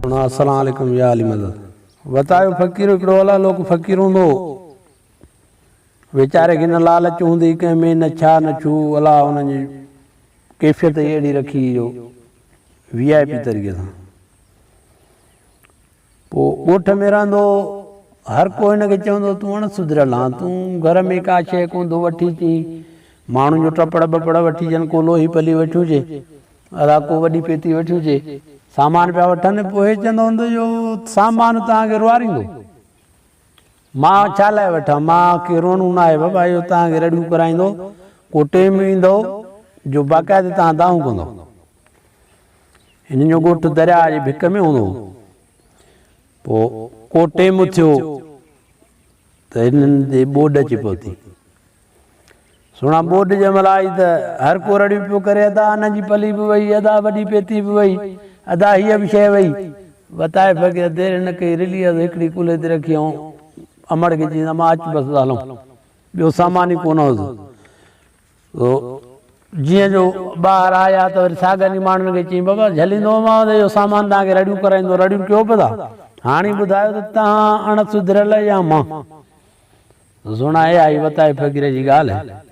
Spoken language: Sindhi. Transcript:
سڻا السلام عليڪم يا علي مدد. وتايو فقير هڪڙو الا لوڪ فقير هوندو هو. ويچاري کي نه لالچ هوندي ڪنهن ۾ نه ڇا نه ڇو الا ان جي ڪيفيت ئي اهڙي رکي جو وي آء پي طريقي سان. پوء ڳوٺ ۾ رهندو هو. هر ڪو هن کي چوندو هو، تون اڻ سڌريل آن، تون گهر ۾ ڪا شيء ڪونه ٿو وٺي اچين، ماڻهن جو ٽپڙ ٻپڙ وٺي اچن، ڪو لوهي پلي وٺيون اچي، ادا ڪو وڏي پيتي وٺيون اچي، سامان پيا وٺن، پوء هي چوندو هوندو اهو سامان توهان کي روئاريندو، مان ڇا لاء وٺان، مان کي روئڻو ناهي بابا، اهو توهان کي رڙيون ڪرائيندو، ڪو ٽيم ايندو جو باقاعدي توهان دانهون ڪندو. هنن جو ڳوٺ درياء جي ڀڪ ۾ هوندو هو. پوء ڪو ٽيم ٿيو ته هنن تي ٻوڏ اچي پهتي. سهڻا ٻوڏ جنهن مهل آئي ته هر ڪو رڙيون پيو ڪري ادا ان جي پلي به وئي، ادا وڏي پيتي به وئي، ادا هيء به شيء وئي. وتائي فقير دير نه ڪئي رلي هٿ هڪڙي ڪلهي تي رکي ۽ امڙ کي چيائين امان اچ بس هلون. ٻيو سامان ئي ڪونه هوس. سو جيئن جو ٻاهر آيا ته وري ساڳن ئي ماڻهن کي چيائين، بابا جهليندومانو ته اهو سامان توهان کي رڙيون ڪرائيندو، رڙيون ڪيو به ٿا، هاڻي ٻڌايو ته توهان اڻ سڌريل يا مان؟ سڻائي آئي وتائي فقير جي ڳالهه.